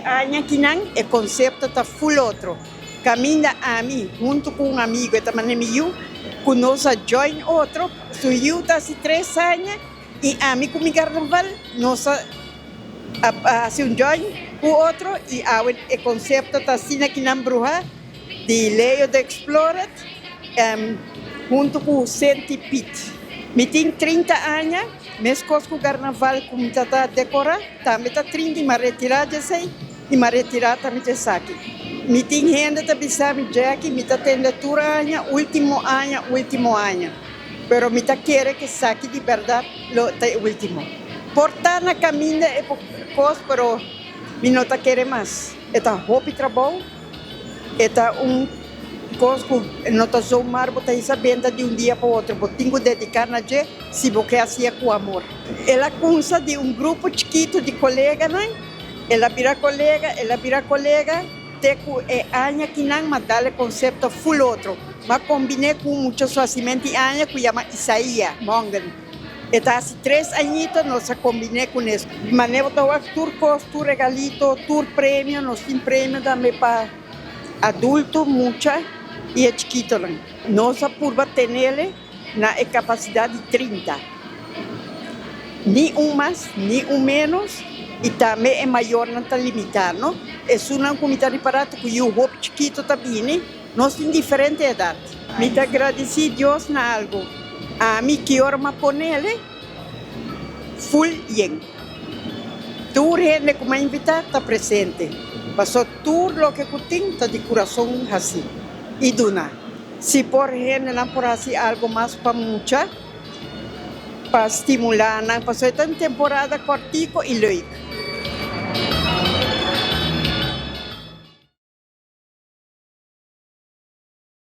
Aña akinan e konsepto ta full otro. Kaminda ami huntu ku un amigu, e ta manda mi yu, ku nos a join otro, su yu ta hasi tres aña i ami ku mi karnaval nos a hasi un join ku otro i awe e konsepto ta asina kinan bruha di Leo the Explorer huntu ku Senti Piet. Mi tin 30 aña, meskos ku karnaval ku mi ta ta dekorá, tambe ta 30 i mi a retirá djesei i mi a retirá tambe djesaki. Mi tin hende ta bisa mi, Jacky, mi ta tende tur aña, último aña, último aña. Pero mi ta kere ku esaki di bèrdat lo ta e último. Por ta na kaminda e kos, pero mi no ta kere mas. E ta hopi trabou, e ta un kos ku no ta zomaar bo ta hisa benta di un dia pa otro. Bo tin ku dediká na dje si bo ke hasié ku amor. El a kumsa di un grupo chikitu di koleganan, el a bira kolega, el a bira kolega te ku e aña kinan m'a dal e konsepto ful otro. M'a kombiné ku un mucha su hasimentu di aña ku yama Isaia Mongen. E ta hasi tres añito, nos a kombiné kunes. Manera bo ta wak tur kos, tur regalito, tur premio, nos tin premio tambe pa adulto, mucha i e chikitonan. Nos a purba tenele na e kapasidat di 30. Ni un mas, ni un ménos, i tambe e mayornan ta limitá, no? Esunnan ku mi ta ripará ta ku yu hopi chikito ta bini, nos tin diferente edat. Mi ta gradisí Dios na algu. Ami ki ora m'a ponele ful yen. Tur hende ku m'a invitá ta presente, pasobra tur loke ku tin ta di kurason hasí i duna. Si por hendenan por hasi algu mas pa mucha, pa stimulá nan, pasobra e ta un temporada kòrtiku i leuk.